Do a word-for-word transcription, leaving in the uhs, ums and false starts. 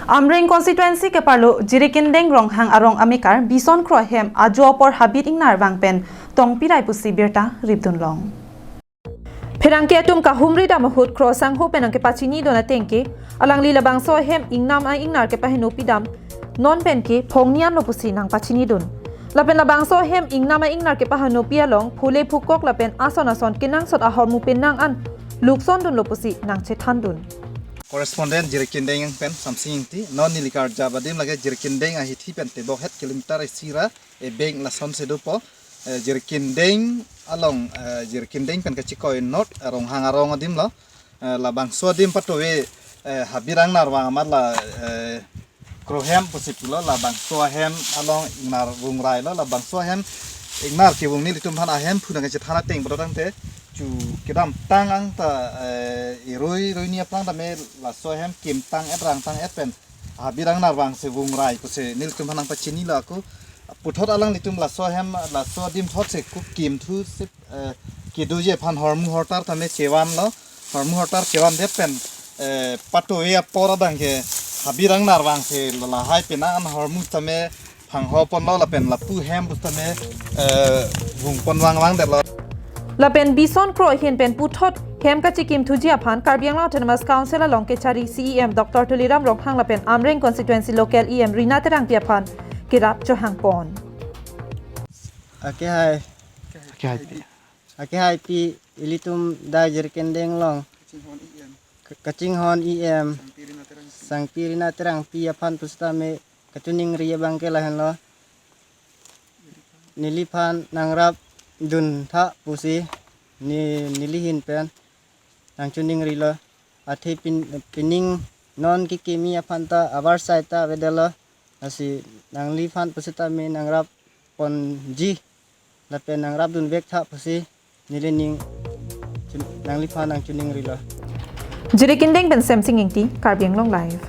Amreng constituency keparlo Jirikindeng Ronghang arong amekar Bison Kro ahem ajo apor habit ingnar vang pen tongpirai pusi birta ripdunlong. Pherangke atum kahumri dam ahut Kro asangho pen nangkepachini dun ateng ke, alangli labangso ahem ingnam a-ingnar kepaheno pidam non pen ke phongni anlo pusi nangpachini dun. Lapen labangso ahem ingnam a-ingnar kepaheno pi along phule phukok lapen ason ason kenangsot ahormu penang an lukson dunlo pusi nangchethan dun. Correspondent Jirikindeng pen Samsing Ingti. Non neli karjap adim lake Jirikindeng ahithi pen tebok het kilometer isi ra ebeng lason si dopo. Eh, Jirikindeng along, eh, Jirikindeng pen kachikoi north, eh, Ronghang arong adim lo. Eh, labangso adim patuve, eh, habit ingnar vang amat la, eh, Kro ahem pusi pulo, labangso ahem along ingnar vungrai lo, labangso ahem ingnar kevung nelitum aphan ahemphu nangkachethan ateng bodo tangte chu kedamtang angta, eh, irui rui ni aplang tame laso ahem kimtang et rangtang et pen habit ingnar vang si vungrai pusi nelitum aphan nangpachini lo ako. Puthot alanglitum laso ahem, laso adim thot si ku kimthu si, eh, kedoji aphan hormu hortar tame chevan lo, hormu hortar chevan det pen, eh, patuve apor adang ke habit ingnar vang si lahai penang an hormu tame phangho ponlo lapen lapu ahem pu tame, eh, vung pon vang vang det lo. Lapen Bison Kro ahin pen puthot hem kachikimthuji aphan Karbi Anglong Autonomous Council along kechari C E M Doctor Tuliram Ronghang lapen Amreng constituency local E M Rina Terangpi aphan kerap chohang pon. Ake hai. Ake hai. Ake hai pi ilitum da Jirikindeng along. Ka- Kachinghon E M. Sangpi Rina Terangpi aphan pusitame kachiningri abang ke lahenlo. Neliphan nangrap duntha pusi ne neli ahin pen nangchiningrilo. Athe pin, pining non kekimi aphan ta avarsai ta avedetlo. Lasi nangliphan pusitame nangrap ponji lapen nangrap dunvektha pusi neli ning nangliphan nangchiningrilo. Jirikindeng pen Samsing Ingti, Karbi Anglong Live.